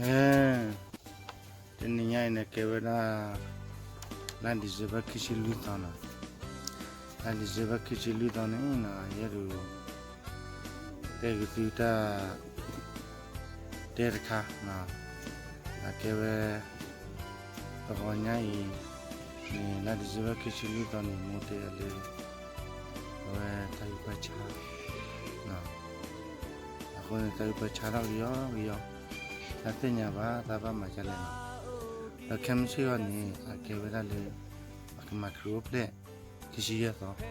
အဲ, တနံၤညါအံၤန့ၣ် ကဲဝဲဒၣ် လါ December ခံဆံလွံၢ်သီနီၤ, လါ December ခံဆံလွံၢ်သီန့ၣ်နီၤ ယအဲၣ်ဒိး တဲက့ၤသုတၢ် တဲတခါနီၤ, အကဲဝဲ တဂီၤညါအံၤ န့ၣ် လါ December ခံဆံလွံၢ်သီန့ၣ် မိၢ်တဲယၤလၢ အဝဲတၢ်အုၣ်ပၢၢ်ဆါ အဃိန့ၣ် တၢ်အုၣ်ပၢၢ်ဆါထီၣ်ကယီကယီ, တၢ်သ့ၣ်ညါဘၣ် တၢ်ဘၣ်မၤဒ်လဲၣ်နီၤ, ဒီးခဲမုၢ်ဆ့ၣ်အံၤန့ၣ် အကဲဝဲဒၣ်လၢ ပကမၤခရံာ်အိၣ်ဖျဲၣ် ခံဆံယဲၢ်သီ,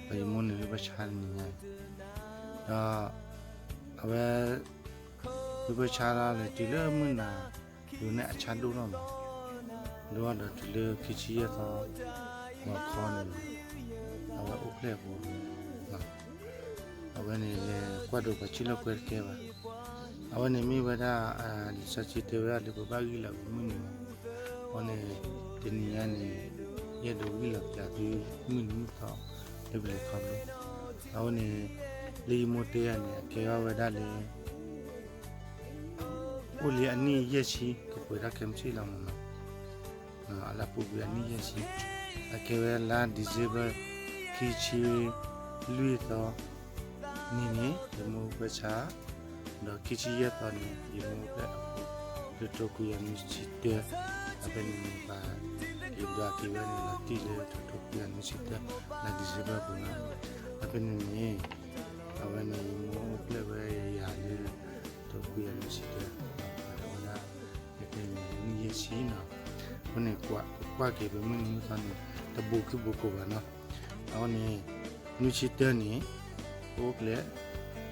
ဒီးယမိၢ်န့ၣ်အုၣ်ပၢၢ်ဆါတနံၤညါအံၤ, ဒီး အဝဲ အုၣ်ပၢၢ်ဆါလၢ တုၤလၢမုၢ်နၤ ဒိးန့ၢ်အဆါဒိၣ်ထီၣ်မး, ဒိၣ်ဒီးတုၤလၢခံဆံယဲၢ်သီ ဂီၤခီန့ၣ် အဝဲအိၣ်ဖျဲၣ်အပူၤ အဝဲန့ၣ်လဲၤကွၢ်ဒိးပှၤဆံၣ်လီၢ်ကွဲတကဲဘၣ်. အဝဲန့ၣ်မ့ၢ်ဝဲဒၣ် လံာ်စီဆှံတဲဝဲဒၣ်လၢပဘၣ်ဂံၢ်လီၤပမုၢ်နံၤမး, အဃိန့ၣ် တနံၤညါန့ၣ် ယအဲၣ်ဒိးဂံၢ်လီၤပသးသုမုၢ်နံၤမုၢ်သီ လၢပလဲၤခီဖျိ, အဝဲန့ၣ် လၢယမိၢ်တဲယၤန့ၣ် အကဲဘၣ်ဝဲဒၣ်လၢ အိၣ်လံအနံၣ်ယဲၢ်ဆံ ကပှဲၤထီၣ်ခဲမုၢ်ဆ့ၣ်လီၤမးနီၤ, အလၢပူၤကွံာ်အနံၣ်ယဲၢ်ဆံ, အကဲဝဲလါ December ခံဆံလွံၢ်သီ နံၤန့ၣ် ယမိၢ်အုၣ်ပၢၢ်ဆါ, ဒီးခံဆံယဲၢ်သီန့ၣ် ယမိၢ်အုၣ်ဖျဲၣ်အပူၤ လၢထိခွံကယၤနွံဆံတၢ, အဖဲန့ၣ်န့ၣ် ပှၤက့ၤဒွးက့ၤဝဲန့ၣ်လီၤတံၢ်လၢထိခွံကယၤနွံဆံတၢ လါ December အပူၤနီၤ, အဖဲန့ၣ်န့ၣ် အဝဲန့ၣ် ယမိၢ်အုၣ်ဖျဲၣ်ဝဲယၤလၢ ထိခွံကယၤနွံဆံတၢ, အဝဲဒၣ် အဖဲန့ၣ်နံၣ်ယဲၢ်ဆံနီၤ, အဃိန့ၣ် ကွၢ်က့ၤပမုၢ်နံၤမုၢ်သီန့ၣ် တဘူးခံဘူးကိးဘၣ်နီၤ, အဃိန့ၣ် နွံဆံတၢန့ၣ် ပအိၣ်ဖျဲၣ်,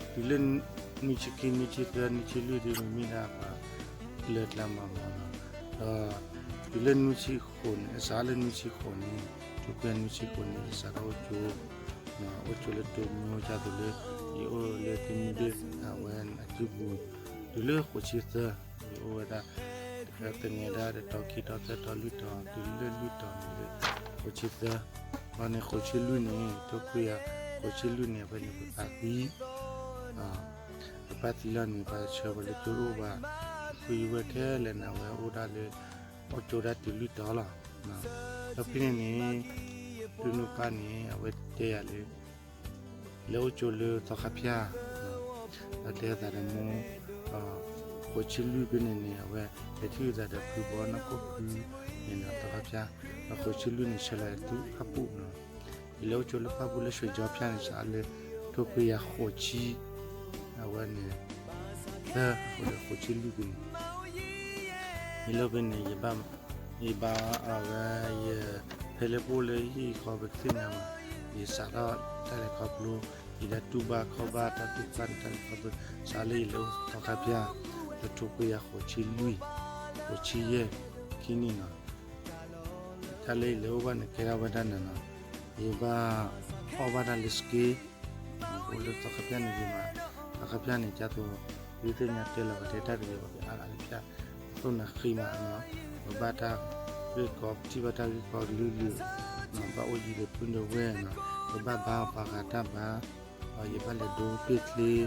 တုၤလၢ နွံဆံခံ နွံဆံသၢ နွံဆံလွံၢ်ဒ်န့ၣ် မ့ၢ်ဒၣ်ပှၤလၢကျဲမၤမးနီၤ, ဒီး တုၤလၢနွံဆံဃိးန့ၣ် အစးလၢနွံဆံဃိးန့ၣ် ထိခွံကယၤနွံဆံဃိးန့ၣ် စးထီၣ်အိၣ်ကၠိ, အိၣ်ကၠိလၢတိမူကၢ်သိးလၢ ယအိၣ်လၢသုမုၢ်ဒ့ၣ် အဝဲအစုပူၤ, တုၤလၢဃိးဆံသၢ ယအိၣ်ဝဲဒၣ် တဂၤတငဲၤဒၣ် တတီၤခံတီၤသၢတီၤလွံၢ်တီၤ တုၤလၢလွံၢ်တီၤန့ၣ်လၢ ဃိးဆံသၢ, ဘၣ်န့ၣ်ဃိးဆံလွံၢ်န့ၣ် ထိခွံကယၤ ဃိးဆံလွံၢ်န့ၣ် အဖဲန့ၣ်ပပၢ်သံ ပပၢ်သံလီၤန့ၣ် ပှၤဆှၢပှၤလၢကၠိတအိၣ်ဘၣ်, ပပုၢ်ယဝဲၢ်ခဲလၢာ်န့ၣ် အဝဲအိၣ်ဒၣ်လၢ အိၣ်ကၠိဒၣ်တုၤလွံၢ်တီၤလီၤ. ဒီးဖဲန့ၣ်န့ၣ် ဒူနူပၢ်န့ၣ် အဝဲတဲယၤလၢ လဲၤအိၣ်ကၠိလၢသီခါဖၠၣ်, ဒီးတဲသးဒီးမိၢ် ဃိးဆံလွံၢ်ဖဲန့ၣ်န့ၣ် အဝဲလဲၤထံၣ်သးဒီးဖုဘီနီၢ်ခိၣ်ဖုန့ၣ်နီၤ သီခါဖၠၣ်, ဒီးဃိးဆံလွံၢ်န့ၣ် ဆှၢလီၤယၤဆူဖၣ်ပူၣ်နီၤ, ယလဲၤအိၣ်ကၠိလၢဖၣ်ပူၣ်လၢရွှ့ၣ်ကၠီဖၠၣ်န့ၣ် စးလၢ ထိခွံကယၤဃိးဆံ အဝဲန့ၣ် သၢ ဃိးဆံလွံၢ်ဖဲန့ၣ် ယလဲၤဖဲန့ၣ် ယဘၣ် ယဘၣ်အဝဲ ယ ဖဲလၢပအိၣ်လၢဟံၣ်ဃီပသ့ၣ်ညါမး, ယစးထီၣ်တၢ်လဲၤခီဖျိ ယတၢ်တူၢ်ဘၣ်ခီၣ်ဘၣ်တၢ်သ့ၣ်တဖၣ်န့ၣ် တၢ်လဲၤခီဖျိ စးလၢယလဲၤအိၣ်သီခါဖၠၣ် လၢထိခွံကယၤဃိးဆံလွံၢ် ဃိးဆံယဲၢ် ခံနံၣ်နီၤ တၢ်လၢယလဲၤအိၣ်ဘၣ်န့ၣ် ကဲထီၣ်ဝဲဒၣ်န့ၣ်နီၤ, ယဘၣ်အီၣ်ဘၣ်တၢ်လၢစက့, ပအိၣ်လၢသီခါဖၠၣ်န့ၣ်ယမး, သီခါဖၠၣ်န့ၣ် ကၢ်သိး ဒုးသ့ၣ်ညါတဲလီၤပတဲတၢ်တဂ့ၤဘၣ် ပအါဂၤတဖၠၣ်, သိၣ်နၤဃံမးနီၤ, ပဘၣ်တၢ်ဂ့ၢ်ကီ ပထံၣ်ဘၣ်တၢ်ဂ့ၢ်ကီကလုာ်ကလုာ်, ဘၣ်အိၣ်ယံၤဒီးပုၢ်ဒီးဝဲၢ်နီၤ, ပဘၣ်ဘါပှၤဂၤတၢ်ဘါ, ယဘၣ်လဲၤဒိပ့ၣ်ချ့,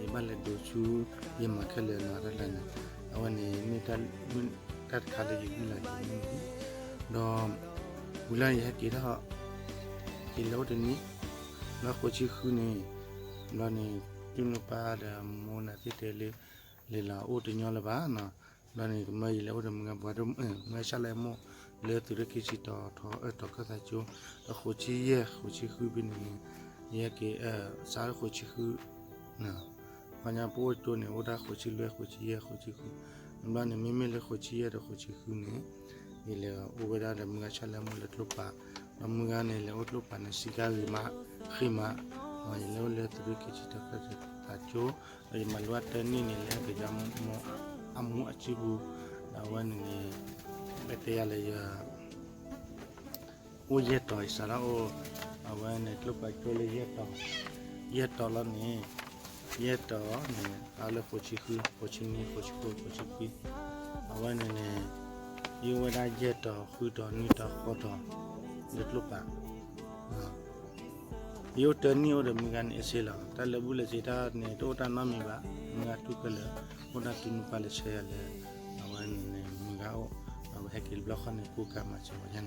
ယဘၣ်လဲၤဒိဆူ ယမၤခဲလၢာ်နီၤတၢ်လၢန့ၣ်, အဝဲန့ၣ်မ့ၢ်တၢ် တၢ်တခါလၢယဂံၢ်လီၤယမုၢ်နံၤ, ဒီး ဝံၤလီၤယဟဲက့ၤထီၣ် ယလဲၤအိၣ်တနံၣ်, လၢဃိးဆံဃုန့ၣ်, ဘျီန့ၣ် ဒူနူပၢ်ဒီးမိၢ်နၤသ့ၣ်တဲလၢ လဲၤလီၤအိၣ်တညီလၢၤဘၣ်နီၤ, ဘျီန့ၣ် ကမၢယလဲၤအိၣ်ဒီးမုၢ်ဂၤပှၤဒိၣ် မုၢ်ဂၤဆၣ်လၢမိၢ် လၢသုးရ့ၣ်ခံဆံတီၤထီ အၢၣ်တီၤခၢၣ်သးကၠိ, ဒီးဃိးဆံယဲၢ် ဃိးဆံဃုဖဲန့ၣ်န့ၣ်, ယဟဲက့ၤ စးလၢဃိးဆံဃု ပှၤညါပအိၣ်ကၠိန့ၣ် အိၣ်ဒၣ်ဃိးဆံလွံၢ် ဃိးဆံယဲၢ် ဃိးဆံဃု, ဘျီန့ၣ် မ့မ့ၢ်လၢဃိးဆံယဲၢ်ဒီးဃိးဆံဃုန့ၣ်, ယလဲၤအိၣ်ဝဲဒၣ်ဒီးမုၢ်ဂၤဆၣ်လၢမိၢ်လၢကျိဖး, ဒီးမုၢ်ဂၤန့ၣ် လဲၤအိၣ်ကျိဖးန့ၣ် စံးကါဂ့ၤမး ဃ့မး, ယလဲၤအိၣ်လၢသုးရ့ၣ်ခံဆံတီၤခၢၣ်သးကၠိ, ဒီးယမၤလိတၢ်န့ၣ်န့ၣ် လၢကယၤ အမူအစုပူၤ, ဒီးအဝဲန့ၣ်န့ၣ် ပတဲယၤလၢယ အိၣ်ယဲၢ်တီၤ ယစးထီၣ်အိၣ် အဝဲန့ၣ်ကျိဖးကၠိလၢယဲၢ်တီၤ, ယဲၢ်တီၤလီၤန့ၣ်, ယဲၢ်တီၤန့ၣ် အါလၢဃိးဆံဃု ဃိးဆံနွံ ဃိးဆံဃိး ဃိးဆံခွံ, အဝဲန့ၣ်န့ၣ် ယအိၣ်ဝဲဒၣ်ယဲၢ်တီၤ ဃုတီၤ နွံတီၤ ဃိးတီၤ လၢကျိဖး ယအိၣ်တနံၣ်အိၣ်ဒီးမုၢ်ဂၤန့ၣ်အစ့လီၤ. တၢ်လဲၤဘူးလဲၤစ့တၢ်န့ၣ် တအိၣ်တၢ်နီတမံၤဘၣ်. မုၢ်ဂၤတူၢ်ခဲလၢာ်, အိၣ်ဒၣ်တုၤနုၤပၢ်လဲၤဆှၢယၤလၢ အဝဲန့ၣ်န့ၣ် မုၢ်ဂၤအိၣ်, အဝဲဟဲက့ၤတဘျီဃီန့ၣ် ကူကၤမၤစၢၤဝဲယါန့ၣ်,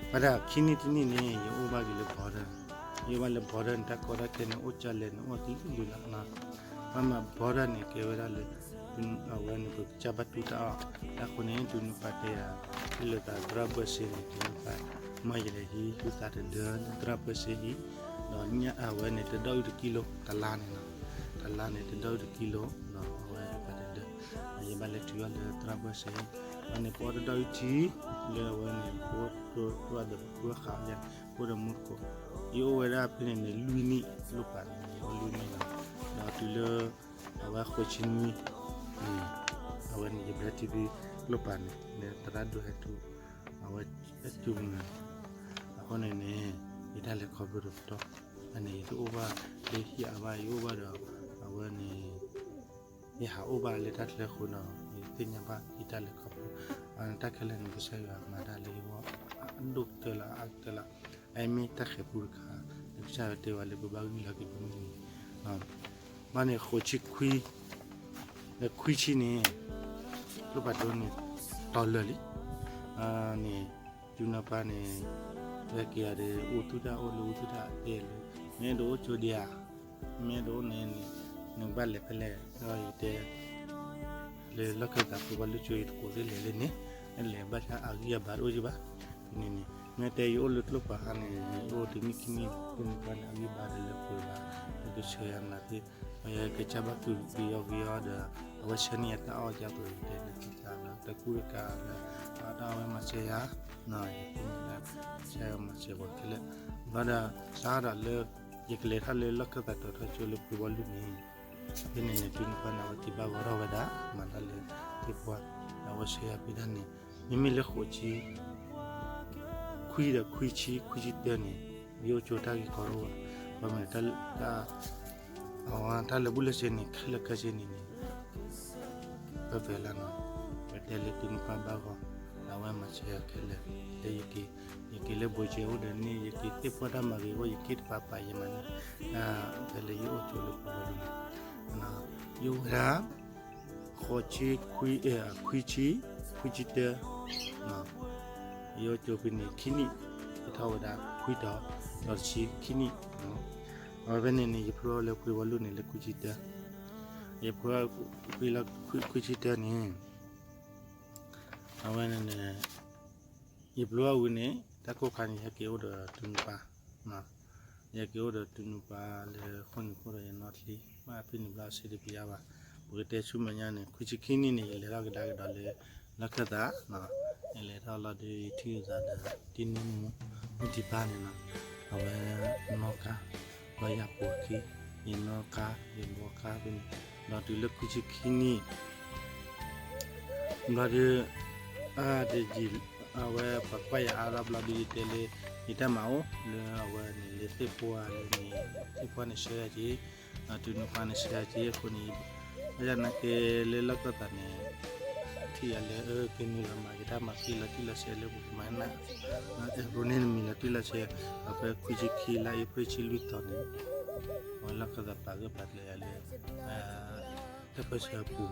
ဘၣ်တၢ်ခံနံၣ်တနံၣ်န့ၣ် ယအိၣ်ဘၣ်က့ၤလၢ border, ယအိၣ်ဘၣ်လၢ border န့ၣ် တၢ်ကီတၢ်ခဲန့ၣ် အိၣ်ကၢလဲၣ်န့ၣ် အိၣ်သံလၢလၢ်လၢ်လီၤ. ဘၣ်မး border န့ၣ် ကဲဝဲဒၣ်လၢ အဝဲန့ၣ် ပကစၢ်ဘၣ်တူၢ်တၢ်အီၣ်, တၢ်ဃိန့ၣ် တုၤနုၤပၢ်တဲယၤ ဟ့ၣ်လိာ်သးသရၣ်ဘၢၣ်စ့န့ၣ် တုၤနုၤပၢ် မ့ၢ်ယလဲၤဟံး ဟံးသးတဒၢ သရၣ်ဘၢၣ်စ့အံၤ, ဒီးညၣ်အဝဲန့ၣ် တဒီအုၣ်တကံလိ တလါန့ၣ်လီၤ. တလါန့ၣ် တဒီအုၣ်တကံလိ ဒီးအဝဲသးတဒၢ, ယဘၣ်လဲၤတုၤအီၤလၢသရၣ်ဘၢၣ်စ့, အန့ၣ် ပအီၣ်တဒီအုၣ်ထံ လၢအဝဲန့ၣ် ပအိၣ်ဒီးပဃုအီၣ်ဃာ်အီၤယါန့ၣ် ပအိၣ်ဒီးမူတကိး, ယအိၣ်ဝဲဒၣ်ဖဲန့ၣ်န့ၣ် လွံၢ်နံၣ်လိၣ်ပာ်န့ၣ် ယအိၣ်လွံၢ်နံၣ်လီၤ. ဒီးတုၤလၢ အဝဲဃိးဆံနွံ အဝဲန့ၣ် ယဘျၢထံဘံလိၣ်ပာ်န့ၣ် လၢသရၣ်ဒိၣ်ဟဲထူ အဝဲအတူၢ်န့ၣ်, အဃိန့ၣ်န့ၣ် ယတၢ်လဲၤခီဖျိတပတီၢ်, အန့ၣ် ယတအိၣ်ဘၣ်လၢဟံၣ်အါဘၣ် ယအိၣ်ဘၣ်ဒီး အဝဲန့ၣ် ယဟးအိၣ်ဘၣ်လၢတၢ်ချၢအဃိဒီး ယသ့ၣ်ညါဘၣ်ယတၢ်လဲၤခီဖျိ, တၢ်ခဲလၢာ်န့ၣ် ကစၢ်ယွၤမၤတၢ်လၢယဂီၢ် အဒိၣ်ကတၢၢ်လီၤ အအါကတၢၢ်လီၤ, အမ့ၢ်တၢ်ဃဲၤပူတခါ လၢကစၢ်ယွၤတဲဝဲလၢပဘၣ်ဂံၢ်လီၤက့ၤပမုၢ်နံၤန့ၣ်, ဘၣ်န့ၣ် ဃိးဆံခွံ လၢခွံဆံန့ၣ် လိၣ်ပာ်ဒိန့ၣ် တီၤလၢာ်လံ, န့ၣ် တုၤနုၤပၢ်န့ၣ် ဝဲက့ၤအီၤဒီး အိၣ်သူၣ်တၢ်အိၣ်လၢအိၣ်သူၣ်တၢ်တဲလၢ မ့ၢ်တအိၣ်ကၠိဒံးဧါ, မ့ၢ်တအိၣ်န့ၣ်န့ၣ် နကဘၣ်လဲၤဖဲလဲၣ် ဒီးယတဲ လၢလီၢ်ခၢၣ်သးပူၤဘၣ်လုၢ်ကၠိအံၤတကိးသ့ၣ်လဲၤလၢန့ၣ်, လဲၤဘၣ်ဆၣ်အဂံၢ်အဘါတအိၣ်က့ၤဘၣ်, န့ၣ်န့ၣ် မ့ၢ်တဲယအိၣ်လၢကျိၣ်ပၤဟါန့ၣ် ယအိၣ်တနံၣ်ခံနံၣ် တုၤနုၤပၢ်န့ၣ် အဂံၢ်ဘါဒီးလၢပှဲၤဘၣ်, လၢကဆှၢယၤနၤသ့ၣ် အကစၢ်ဘၣ်တူၢ်က့ၤအီၤက့ၤအီၤဒီး အဝဲဆှၢန့ၢ်ယၤတၢ်အီၣ်ကၢ်ပှဲၤတဲလၢသ့ၣ်သးလၢ တကူတကၤလၢ အတၢ်အဝဲမၤစၢၤယၤ, ယသ့ၣ်ညါ ကစၢ်ယွၤမၤစၢၤပှၤခဲလၢာ်, ဘၣ်ဒီး စးထီၣ်လၢ ယကလဲၤထီၣ်လၢလီၢ်ခၢၣ်သးတီၤထီကၠိလၢပှ့ၤဝီလူၢ်န့ၣ်, ဖဲန့ၣ်န့ၣ် တုၤနုၤပၢ်န့ၣ် အဝဲတံၤဘၣ်ဂီၤထီၣ်ဝဲဒၣ် မၤတၢ်လၢသ့ၣ်ပှၢ်, ဒီးအဝဲဆှၢယၤဖဲဒၣ်န့ၣ်, မ့မ့ၢ်လၢဃိးဆံ ခွံဒီးခွံဆံ ခွံဆံတၢန့ၣ် ယအိၣ်ကၠိတၢ်ဂ့ၢ်ကီတအိၣ်ဘၣ်, ပမ့ၢ်တၢ် တၢ် အဝဲတၢ်လၢာ်ဘူၣ်လၢာ်စ့န့ၣ် ခဲလၢာ်ခဲဆ့န့ၣ်န့ၣ် ပဖဲလၢနီၤ, ပတဲလၢတုၤနုၤပၢ်ဘၣ်ဂီၤ, ဒီးအဝဲမၤစၢၤယၤခဲလၢာ်, လၢယက့ၤ, ယက့ၤလၢဘိၣ်ကၠ့အိၣ်ဒီးန့ၣ် ယက့ၤသ့ၣ်ပှၢ်တၢ်မၤဂ့ၤအိၣ် ယက့ၤတပၤပာ်ယမၤန့ၣ်, ဖဲလၢယအိၣ်ကၠိလၢပှ့ၤဝီလူၢ်န့ၣ်, ယအိၣ်ဝဲဒၣ် ဃိးဆံ ခွံ ခွံဆံ ခွံဆံတၢ, ယအိၣ်ကၠိဖဲန့ၣ် ခံနံၣ်, ယထီၣ်ဝဲဒၣ်ခွံတီၤ, ဒီးတဆံခံနံၣ်, အဝဲဖဲန့ၣ်န့ၣ် ယဖျိလၢပှ့ၤဝီလူၢ်န့ၣ်လၢခွံဆံတၢ, ယဖျိလၢခွံဆံတၢန့ၣ်, အဝဲန့ၣ်န့ၣ် ယဖျိအဝံၤန့ၣ် တၢ်ကိၢ်ခါန့ၣ် ယဟဲက့ၤအိၣ်ဒီးတုၤနုၤပၢ်, ယဟဲက့ၤအိၣ်ဒီးတုၤနုၤပၢ်လၢဃိၣ်နံၤခိၣ်ဒီးယနီၢ်ချံ, ဘၣ်ဖဲန့ၣ်ဘျီအဆ့တပယါဘၣ်, ပကတဲဆူမဲာ်ညါန့ၣ် ခွံဆံခံနံၣ်န့ၣ် ယလဲၤထီၣ်ကဒါကဒီးလၢ လီၢ်ခၢၣ်သး, ယလဲၤထီၣ်လီၤဒီးယထံၣ်လိာ်သးဒီး တံနံမူ, မုၢ်တံၢ်ပၢ်န့ၣ်နီၤ, အဝဲနီၢ်ကါ, ဘၣ်ယၤပိာ်ခံ, ယနီၢ်ကါ ယဘီကါဖဲန့ၣ်, ဒီးတုၤလၢခွံဆံခံနံၣ် ဘျီဒီး အါတယံာ် အဝဲပှၤကွၢ်ယၤအါထီၣ်ဘျီဒီး ယတဲလၢ ယတၢ်မၤအိၣ်လၢအဝဲန့ၣ် လၢသ့ၣ်ပှၢ်လၢန့ၣ် သ့ၣ်ပှၢ်န့ၣ်ဆှၢယၤက့ၤ, တုၤနုၤပၢ်န့ၣ်ဆှၢယၤက့ၤအဃိန့ၣ်, ဘၣ်ဆၣ်နာ်က့လၢလီၢ်ခၢၣ်သးန့ၣ် ထံၣ်ယၤလၢ အကနုာ်လီၤမၤက့ၤတၢ်မၤသံလီၤတံၢ်လီၤဆဲးလၢပကမၤနၢ်, အဲၣ်ရိန့ၣ်နမံၤလီၤတံၢ်လီၤဆဲး, ဒီးဖဲခွံဆံခံလါအ့ဖြ့ၣ်ဆံလွံၢ်သီန့ၣ် အဝဲလီၢ်ခၢၣ်သးပာ်ဂၢၢ်ပာ်ကျၢၤယၤလၢ တၢ်ပၢၢ်ဆၢအပူၤ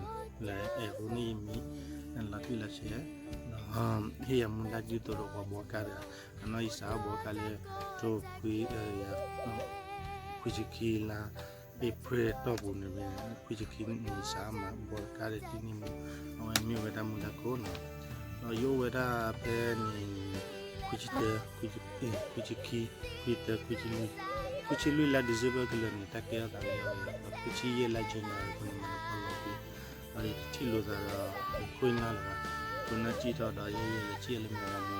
လၢအဲၣ်ရိန့ၣ်ယမံၤ လီၤတံၢ်လီၤဆဲး, ဒီးဟ့ၣ်ယၤမူဒါဒ်သိးဒီးပှၤဘီကါတဂၤ, အနီၢ်ယစးဘီကါလၢ ထိခွံ ခွံဆံခံလါ အ့ဖြ့ၣ်တီၢ်ပူၤန့ၣ် ခွံဆံခံနံၣ်ယစးမၤဘီကါဒီးတံနံမူ, အဝဲမ့ၢ်ဝဲဒၣ်မူဒါခိၣ်နီၤ, ဒီးယအိၣ်ဝဲဒၣ်ဖဲန့ၣ် ခွံဆံတၢ ခွံဆံခံ ခွံဆံတၢ ခွံဆံလွံၢ်, ခွံဆံလွံၢ်လါ December ကလၢာ်န့ၣ် တၢ်ကဲထီၣ်သးလၢ ဒီးခွံဆံယဲၢ်လါ January န့ၣ် မၤလၢပှၤလီၤကွံာ်, ဒီးယတထံၣ်လိာ်သးဒီး ယခိၣ်နၢ်လၢၤဘၣ်, ခိၣ်နၢ်စံၣ်ထီၣ်ဒီး ယဲယဲယထံၣ်အီၤလၢမဲာ်ရမူ, ယ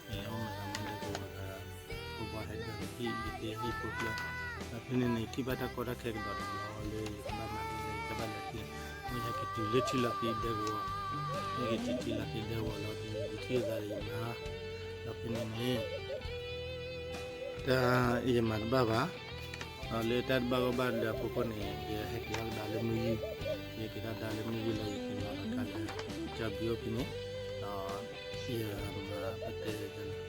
အိၣ်မဲာ်ရမူလၢကဝီၤဒီး ကဘီဟဲဒၢးဟံၣ် ယတဲဟံၣ်ဖိကျၢၢ်, ဒီးဖဲန့ၣ်န့ၣ် ထံၣ်ဘၣ်တၢ်ကီတၢ်ခဲကဒီးန့ၣ်လီၤ လၢယကဘၣ်မၤဒ်လဲၣ် ယကဘၣ်လဲၤက့ၤ, မ့ၢ်ဟဲက့ၤတုၤလၢထံလီၤက့ၤဒဲကဝီၤ, ဟဲက့ၤတုၤထံလီၤက့ၤဒဲကဝီၤလီၤဒီး ယထံၣ်လိာ်သးဒီးယမါ, ဒီးဖဲန့ၣ်န့ၣ် တၢ်ယမၤတဘၣ်ဘၣ်, ဒီးလၢတၢ်တဘၣ်ဂီၢ်ဘၣ်ဒီးအဖီခိၣ်န့ၣ် ယဟဲက့ၤထီၣ်ကဒါလၢမုၢ်ယုၢ်, ယဟဲက့ၤထီၣ်ကဒါလၢမုၢ်ယုၢ်လၢယက့ၤမၤလီၤကါလၢ ကၠီဘံအိၣ်ဖဲန့ၣ်, ဒီး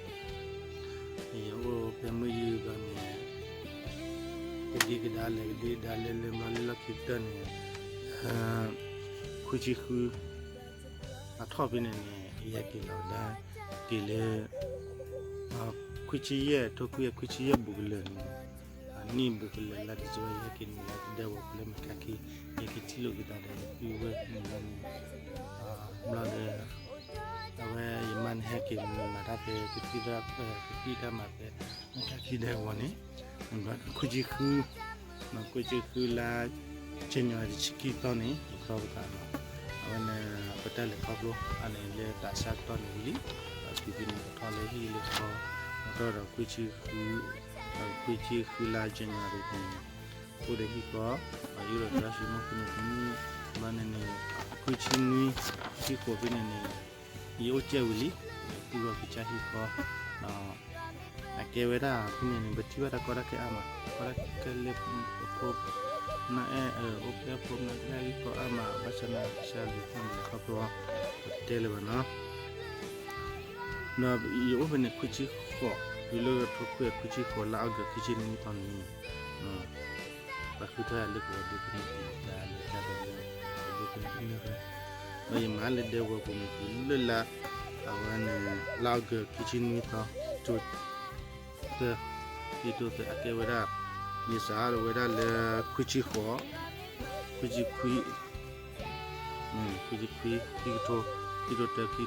ယမၤပတဲ ယအိၣ်ဖဲမုၢ်ယုၢ်ဘျီန့ၣ် ကဒံကဒါလဲၤကဒံကဒါလဲၤလၢဘျီလၢလီၢ်ခံကတၢၢ်န့ၣ်, ခွံဆံဃု အထီၣ်ဖဲန့ၣ်န့ၣ် ယဟဲက့ၤလီၤလၢ က့ၤလၢ ခွံဆံယဲၢ် ထိခွံခွံဆံယဲၢ်ဘူးကလၢာ်န့ၣ် နံၣ်ဘူးကလၢာ်လါဒံၣ်စ့ဘၢၣ် ယဟဲက့ၤန့ၣ်လၢဒဲဝီၤပူၤလၢမဲာ်ခါခံ ယဟဲက့ၤထံၣ်လိာ်က့ၤသးဒီးယပုၢ်ဝဲၢ်န့ၣ်လီၤန့ၣ် ဘျီဒီး အဝဲယမါန့ၣ်ဟဲက့ၤန့ၣ်မၤတၢ်ဖဲ ကသံၣ်သရၣ် ကသံၣ်တၢ်မၤဖဲ မဲာ်ခါခံဒဲဝီၤန့ၣ် ခွံဆံဃု ခွံဆံဃုလါ ကညီၤတဆံခံသီန့ၣ် ယဖျီပသးလီၤ. အဝဲန့ၣ် ပတၢ်လဲၤခီဖျိအန့ၣ်လၢသးစၢ်ကတီၢ်န့ၣ်ဝံၤလံ ဒီးတုၤဖဲန့ၣ်ပထီၣ်လၢဟံၣ်လၢဃီ ကတီၢ်ဒီးခွံဆံဃု ခွံဆံဃုလါ ကညီၤတဆံခံ အိၣ်ဒီးဟံၣ်ဃီ ယအိၣ်ဒီးသရၣ်စံမိၣ်ဖဲန့ၣ်တနံၣ် ဘျီန့ၣ်န့ၣ် ခွံဆံနွံ ဆံဃိးဖဲန့ၣ်န့ၣ် ယအိၣ်ကဲဝံၤလံ ယတူၢ်ဘၣ်ကစၢ်ဟံၣ်ဃီ ဒီး အကဲဝဲဒၣ်ဖဲန့ၣ်န့ၣ် ပထံၣ်ဘၣ်တၢ်ကီတၢ်ခဲအါမး ကီတၢ်ခဲလၢဖိ နအဲၣ် အိၣ်ကဲဖိမၤတၢ်ဂ့ၢ်ကီအါမး ဘၣ်ဆၣ်သနာ်က့ ကစၢ်ယွၤဟ့ၣ်လီၤခီဖျိ ပတဲလၢၤဘၣ်နီၤ ဒီးယအိၣ်ဖဲန့ၣ်ခွံဆံဃိး တုၤလၢထိခွံခွံဆံဃိးလါအီကူးခံဆံနွံသီန့ၣ် ပှၤဃုထၢယၤလၢကဝီၤဒိဖဲန့ၣ် တၢ်လဲၤတၢ်ဒီးလၢကဝီၤဒိဖဲန့ၣ် ဒီးယမၤလၢဒဲဝီၤပူၤန့ၣ် တုၤလၢလါ အဝဲန့ၣ် လါအီကူးခံဆံနွံသီ သၢ ခံကထိသၢ အကဲဝဲဒၣ် ယစးထီၣ်ဝဲဒၣ်လၢ ခွံဆံဃိး ခွံဆံခွံ ခွံဆံခွံ ခံကထိ ခံကထိတၢ ခံကထိ ခံကထိ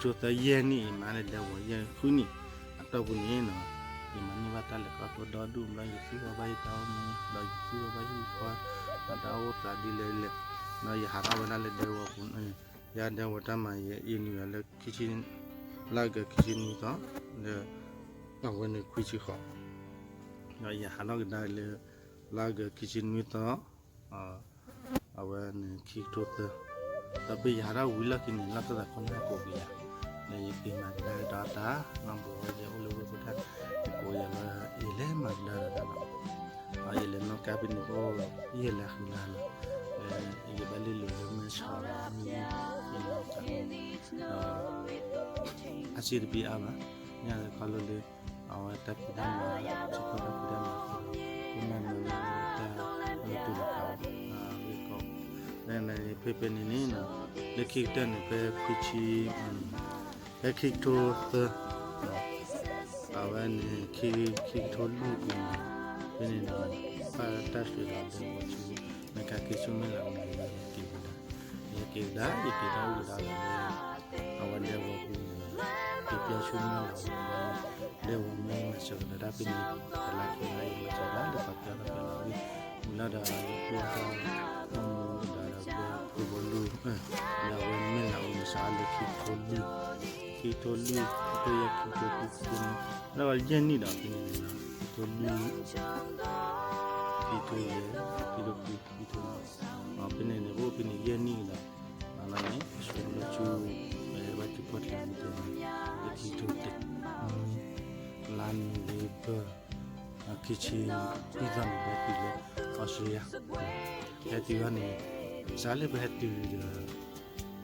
သၢ ယဲၢ်နံၣ် ယမၤလၢဒဲဝီၤ ယဲၢ်နံၣ်ဃုနံၣ် အတီၢ်ပူၤန့ၣ်နီၤ ယမၤန့ၢ်ဘၣ်တၢ်လဲၤခီဖျိဒီဒူၣ် ဘျီယသူၣ်ထီၣ်ဘၣ်ယတၢ်အိၣ်မူ ဒီးယသူၣ်ထီၣ်ဘၣ်ဟံၣ်ဃီ ဒီးတၢ်အိၣ်သးဒ်လဲၣ်ဒ်လဲၣ် ဒီးယဟးထီၣ်ဝဲဒၣ်လၢဒဲဝီၤပူၤ ယၤဒဲဝီၤတၢ်မၤယဲၢ် ယနုာ်လီၤလၢ ခံဆံ လါအီကူးခံဆံနွံသီ လၢ အဝဲန့ၣ်ခွံဆံဃိး ဒီးယဟးထီၣ်ကဒါလၢ လါအီကူးခံဆံနွံသီ အဝဲန့ၣ်ခံကထိသၢ ဒီးဖဲယဟးထီၣ်ဝံၤလီၢ်ခံန့ၣ် လီၢ်ခၢၣ်သးခီန့ၣ်ဟဲကိးက့ၤယၤ ဒီးယက့ၤမၤကဒါက့ၤဒီးတၢ် နီၢ်ဘိဝဲယဲၢ်အိၣ်လၢဝ့ၢ်ဖိတၢ် ယကိးယၤလီၤ ယလဲၤမၤကဒါဒီးတၢ်လီၤ ယလဲၤနီၣ်ကါဖဲန့ၣ်အိၣ် ယဲၢ်လါဃုလါလီၤ ယဘၣ်လဲၤလိာ်လၢမဲၢ်ဆီးဒီးမ့ၢ် ယနီၣ်ကါ ဒီး အစ့တပ့ၤအါဘၣ် ညါလၢခီလၢလၢ အဝဲတၢ်ဖံးတၢ်မၤ စ့ၢ်ကီးတၢ်ဖံးတၢ်မၤ ပမၤမၤလၢတၢ်လၢတူၢ်လီၤကါ ဂ့ၢ်ကီ လၢဖဲဖဲန့ၣ်န့ၣ် လၢခံကတၢၢ်န့ၣ် ဖဲခွံဆံ ဖဲခံကထိသၢ အဝဲန့ၣ် ခံကထိလွံၢ်ပူၤန့ၣ် ဖဲန့ၣ်န့ၣ် ဘၣ်တၢ်ရွှ့ၣ်လီၤဒဲဝီၤဆူ မ့ၢ်ကးက့ၤဆူမဲၢ်လးအူန့ၣ် ယက့ၤကဒါ ယက့ၤကဒါ ယက့ၤဒၣ်အိၣ်ကဒါလီၤလၢ အဝဲဒဲဝီၤပူၤန့ၣ် ယပျီဆူမဲၢ်လးအူန့ၣ် ဒဲဝီၤမ့ၢ်မၤစၢၤကဒါတၢ်ဖဲန့ၣ် တလါခံလါယမၤစၢၤကဒါလၢပှၤပျီတၢ်ဖဲလီၤဝံၤ မုၢ်လီၤဒီးယကွၢ်တၢ် အိၣ်မူဒီးဒီးပှၤဖုဘီလူ ဒီးအဝဲမဲၢ်လးအူန့ၣ် စးလၢခံကထိလွံၢ် ခံကထိလွံၢ် ခံကထိယဲၢ် ခံကထိခွံ ခံကထိနွံ လၢယဲၢ်နံၣ်ဒီးဖဲန့ၣ်န့ၣ် ခံကထိလွံၢ် ခံကထိယဲၢ် ခံကထိခွံ ခံကထိနွံ ဖဲန့ၣ်န့ၣ် ပအိၣ်ဖဲန့ၣ်ယဲၢ်နံၣ်ဒီး အလီၢ်န့ၣ် အဆိကတၢၢ်ဆူ ပဟဲဘၣ်ထံဖီၣ်ထံမုၢ်တဲန့ၣ် လၢခံကထိတၢ လါနိၣ်ဝ့ဘၢၣ် ခံဆံခွံသီန့ၣ် ပဟဲတုၤလၢ အီစထြ့လယါ ဟဲတုၤအီၤန့ၣ် စးလၢပဟဲတုၤဒီး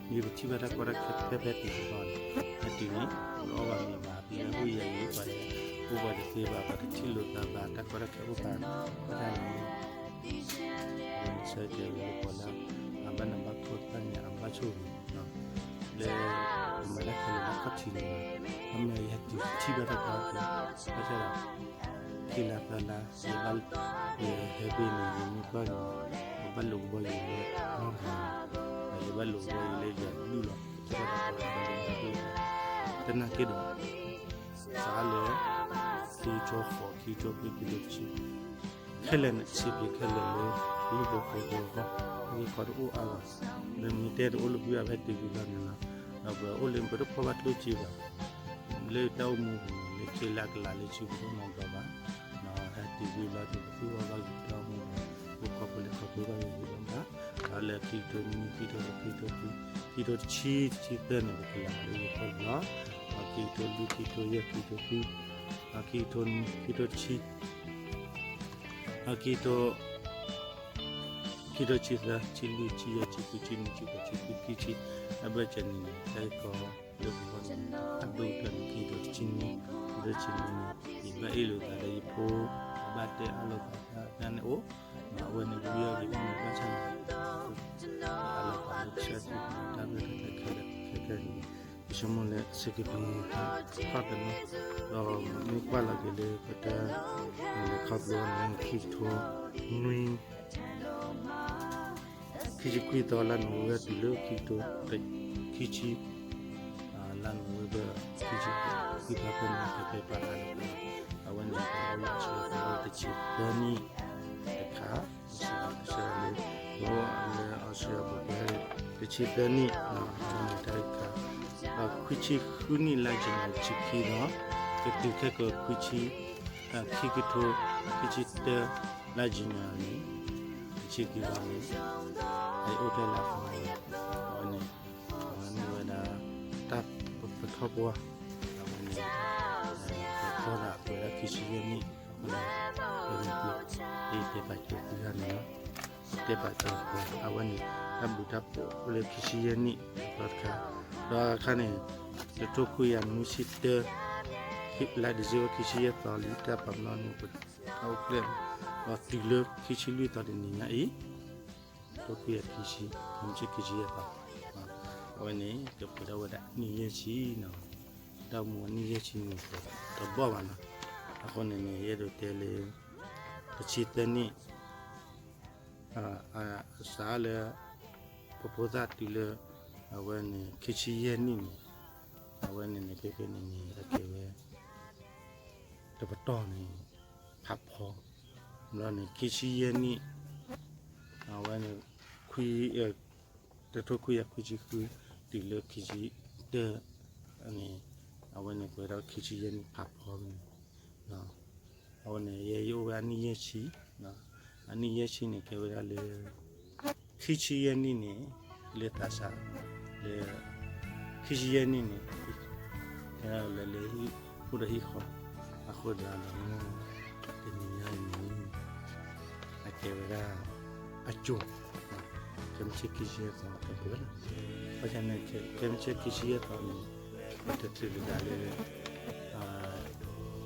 မ့ၢ်ပထံၣ်ဘၣ်တၢ်ကီတၢ်ခဲဖဲပဟဲတုၤတဘျီန့ၣ် ဟဲတုၤန့ၣ် ပအီၣ်ဘၣ်မ့ၤဘၣ် ပလဲၤအိၣ်ယဲၢ်အံၤ ပှၤအိၣ်ပှၤတသ့ဘၣ် ပှၤတထံၣ်လိာ်သးဘၣ် တၢ်ကီတၢ်ခဲအိၣ်ပှၤ ဘၣ်ဆၣ်န့ၣ် ဆၢတဲာ်ဝဲပှၤလၢ အဘၣ်နးဘၣ်ဖှီၣ်သၣ်န့ၣ် အဘၣ်ဆိၣ်ဂ့ၤ လၢ ပမၤတၢ်ခဲလၢာ်လၢခီၣ်ထံးန့ၣ် အမ့ၢ်ယဟဲတုၤထံၣ်ဘၣ်တၢ်ကီတၢ်ခဲ ဘၣ်ဆၣ်ဒီး ခံလါသၢလါ ယဘၣ် ယဟဲဘ့ၣ်န့ၣ် ယမ့ၢ်ကွၢ်န့ၣ် ယဘၣ်လိာ်ကဘီယူၤလၢနီတဂၤ ယဘၣ်လိာ်ကဘီယူၤလၢယဒုၣ်လီၤ တၢ်ကီတၢ်ခဲလၢာ်လၢ သနာ်က့ဒီး စးလၢ ခံကထိဃိး ခံကထိခွံ ခံကထိတဆံ ခဲလၢာ်န့ၣ် စံးဘျုးခဲလၢာ်လၢ လၢပှၤဃိာ်ပှၤဃီ ဂ့ၢ်ခီတအိၣ်အါဘၣ် လၢမ့ၢ်တဲတအိၣ်လၢပှၤအဖဲတုၤလီၤန့ၣ်လီၤ ဒီးပအိၣ်လၢပတဖီၣ်ဘၣ်ကျိၣ်စ့ဘၣ် လၢတၢ်အိၣ်မူပူၤန့ၣ် လၢစ့လၢအကလးလၢဆူပတအိၣ်နီတဘျီဘၣ် ဟဲတုၤလီၤဒီးပသူၣ်ထီၣ်ဘၣ်ဂ့ၤတၢ်အိၣ်မူဘၣ် ပခီၣ်ဖိလၢခီၣ်ဖိဘၣ်ဂ့ၤဂ့ၤဘၣ် ဒီးလၢခံကထိနွံ ခံကထိ ခံကထိခွံ ခံကထိတဆံ တဆံသၢန့ၣ် ပကလးလၢယဖီၣ်လီၤ ခံကထိလွံၢ် ခံကထိယဲၢ် ခံကထိခွံ ခံကထိနွံ ခံကထိတဆံ ခံကထိ ခံကထိတဆံသၢ တဆံလွံၢ် တဆံယဲၢ် တဆံဃု တဆံနွံ တဆံဃိး တဆံခွံ ခံဆံ အဘၢၣ်စၢၤန့ၣ် တၢ်ဂ့ၢ်ကီလၢပဂီၢ်န့ၣ် အဒိၣ်ကတၢၢ်န့ၣ် ခံကထိတဆံနွံ ခံကထိတဆံနွံန့ၣ် ယဘၣ်အ့ၣ်လိာ်သးဒီးယဖိ ယဘၣ်တဲအါလိာ်သးတၢ်န့ၣ်အိၣ် အဝဲန့ၣ် ပဝံအီၤက့ၤဖဲန့ၣ် ဘၣ်ဆၣ်န့ၣ် အလီၤပာ်လၢကစၢ်ယွၤတၢ်ရဲၣ်တၢ်ကျဲၤခဲလၢာ်ခဲဆ့န့ၣ် ယဆိကမိၣ်လၢအဆၢကတီၢ်တနီၤ ဒီးမ့ၢ်ကွၢ်လီၤက့ၤလၢပတၢ်လဲၤခီဖျိန့ၣ် ခံကထိနွံ ခံဆံခွံသီ လါနိၣ်ဝ့ဘၢၣ်တုၤလၢခံကထိ ခံဆံ လါနိၣ်ဝ့ဘၢၣ် ခံဆံခွံသီဖဲန့ၣ် ကကဲပာ်ဖျါလၢ အဝဲန့ၣ် ပအိၣ်လၢအီစထြ့လယါတဆံသၢနံၣ်တခါ, စံးဘၣ်ကစၢ်ယွၤလၢ ပအိၣ်လၢအီစထြ့လယါပူၤ တဆံသၢနံၣ်, အဝဲန့ၣ်တၢ်တခါ, ဒီးခွံဆံဃုနံၣ် လါယနူၤအါရံၤ တဆံခံသီ, ကတုၤခဲကိာ်ခွံဆံ, ခံကထိ ခံဆံတၢ လါယနူၤအါရံၤ တဆံခံသီန့ၣ် အအိၣ်ဖျဲၣ်လၢအသီန့ၣ် အဝဲန့ၣ် အဝဲမ့ၢ်ဝဲဒၣ် တၢ်ပထီၣ်ပှၢ်, အဝဲန့ၣ် ပထီၣ်ဒၣ်ပဝဲဒၣ်ခံဆံယဲၢ်နံၣ်, အဝဲန့ၣ် ပတဲပာ်ကဲသုတဂၤန့ၣ်လီၤ, တဲပာ်ကဲပှၤ အဝဲန့ၣ် တၢ်ဘျုးတၢ်ဖှိၣ်အိၣ်လၢခံဆံယဲၢ်နံၣ် တခါ, ဒီးအခါန့ၣ် တထိခွံကယၤနွံဆံတၢ လါဒံၣ်စ့ဘၢၣ် ခံဆံယဲၢ်သီလံ တၢ်ပာ်ပနီၣ်န့ၣ် ပတၢ်အိၣ်ဖျဲၣ် ဒီးတုၤလၢခံဆံလွံၢ်သီတနံၤညါအံၤ ထိခွံကယၤခံဆံ, ခံဆံခံဆံယဲၢ်သီ, အဝဲန့ၣ် ကပှဲၤဒၣ်ဝဲဒၣ်နံၣ်ယဲၢ်ဆံနီၤ, တၢ်အိၣ်မူအနံၣ်ယဲၢ်ဆံန့ၣ် တဘီၣ်ဘၣ်နီၤ, အဃိန့ၣ်န့ၣ် ယအဲၣ်ဒိးတဲလၢ တဆံသၢနံၣ် အစးလၢ ပဖိသၣ်တုၤလၢ အဝဲန့ၣ် ခံဆံယဲၢ်နံၣ်န့ၣ်, အဝဲန့ၣ်န့ၣ် ခဲကနံၣ်န့ၣ် အကဲဝဲ တပတီၢ်န့ၣ် ဖးဖီ, ဘျီန့ၣ် ခံဆံယဲၢ်နံၣ်, အဝဲန့ၣ် ခွံ တထိခွံကယၤခွံဆံဃု တုၤလၢခံဆံတၢ န့ၣ်, အဝဲန့ၣ် ပဝဲဒၣ်ခံဆံယဲၢ်နံၣ်ဖးဖီန့ၣ်, အဝဲန့ၣ် ယဲယအိၣ်ဝဲအနံၣ်ယဲၢ်ဆံ, အနံၣ်ယဲၢ်ဆံန့ၣ် ကဲဝဲဒၣ်လၢ ခံဆံယဲၢ်နံၣ်န့ၣ် လၢသးစၢ် လၢ ခံဆံယဲၢ်နံၣ်န့ၣ် ကဲလၢ လၢ အိၣ်ဒီးဟံၣ်ဃီ အဃိသတးဒီး တနံၤညါအံၤန့ၣ် အကဲဝဲဒၣ် အစိၤ ခဲမုၢ်ဆ့ၣ်ခံဆံယဲၢ်သီ ကပှဲၤလီၤ. ဘၣ်ဆၣ်န့ၣ် ခဲမုၢ်ဆ့ၣ်ခံဆံယဲၢ်သီန့ၣ် ပတချုးလၢၤဒၣ်လၢ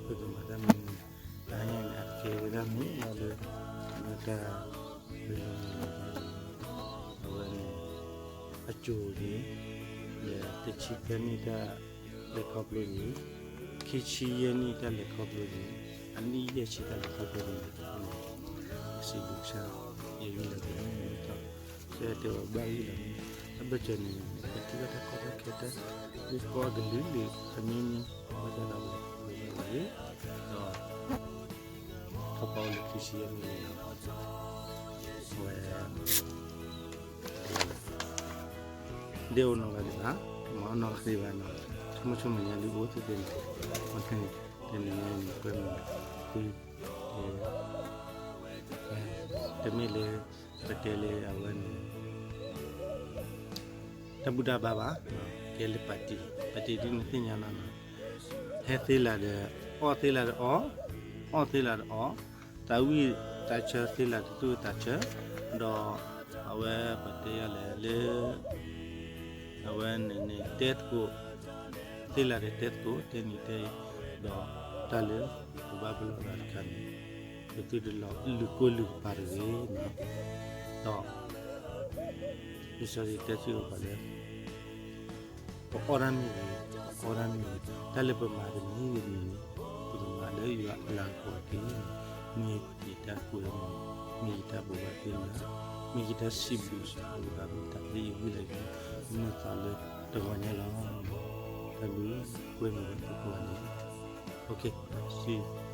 ပကမၤတၢ်မနုၤ တနံၤညါန့ၣ် အကဲဝဲဒၣ်မ့ၢ်လီၤလၢ မ့ၢ်တၢ် အဝဲန့ၣ် အစိၤန့ၣ် လၢတဆံသၢနံၣ်တၢ်လဲၤခီဖျိန့ၣ် ခံဆံယဲၢ်နံၣ်တၢ်လဲၤခီဖျိန့ၣ် အနံၣ်ယဲၢ်ဆံတၢ်လဲၤခီဖျိန့ၣ် စံးဘျုးကစၢ် ယဂံၢ်လၢက့ၤ ဆၢတဲာ်ဝဲဘၣ်ဂံၢ်လၢ အဘၢၣ်စၢၤန့ၣ် ပထံၣ်ဘၣ်တၢ်ကီတၢ်ခဲတၢ် ဒ်ကီအကလုာ်လုာ် အမံၤမံၤ ဘၣ်ဆၣ်ဒီးဝဲ ဒီး ထီၣ်ပှၢ်အိၣ်လၢခံဆံယဲၢ်နံၣ်န့ၣ်လီၤ. အဝဲ ဒ်အိၣ်နီၢ်ဂၤဒံးဘၣ်, မ့ၢ်နီၢ်ဂၤဒံးဘၣ်နီၤ, ဆိကမိၣ်ဆိကမးညါဒ်အိၣ်သ့ၣ်သ့ၣ်န့ၣ်, တနံၤညါအံၤန့ၣ် ကွဲမုာ်သု, တမ့ၢ်လၢ ပတဲလၢအဝဲန့ၣ် တၢ်ဘူၣ်တၢ်ဘါဘၣ်, ကဲလၢပာ်တံၢ်, ပာ်တံၢ်ဒ်နသ့ၣ်ညါလီၤနီၤ, ဟဲသ့လၢဒီး အီၣ်သ့လၢဒီးအီၣ်, အီၣ်သ့လၢဒီးအီၣ်, သးဝံၣ်သးဆၢသ့လၢတသူၣ်သးဆၢ, ဒီးအဝဲပတဲယၤလဲၣ်လၢ အဝဲန့ၣ်န့ၣ် တဲသကိး သ့လၢဒီးတဲသကိး တဲနံၤတဲအံၤ, ဒီးတၢ်လၢ ပဘၣ်ပလီၢ်သးတခါန့ၣ် ပသုတလီၤလုၢ်ကိၢ်လုၢ်ကပၤတဂ့ၤန့ၣ်, ဒီး လံာ်စီဆှံတဲဆၢပှၤလၢ ပအီၣ်တၢ်မ့ၢ်ဂ့ၤ ပအီၣ်တၢ်မ့ၢ်ဂ့ၤ တၢ်လၢပမၤတမံၤဂ့ၤမံၤန့ၣ် ပကမၤလၢယွၤအလၤကပီၤတက့ၢ်န့ၣ်, မ့ၢ်ယတၢ်ကွဲမုာ်, မ့ၢ်ယတၢ်ဘိးဘၣ်သ့ၣ်ညါ, မ့ၢ်ယတၢ်စံးဘျုးစံးဖှိၣ်ဘၣ် မ့ၢ်တၢ်သ့ယဂံၢ်လၢက့ၤ မုၢ်သးလၢတဂီၤညါလီၤ. တၢ်ဘျုးကွဲမုာ်ဝဲသ့ၣ်ကိးဂၤဒဲး, စံး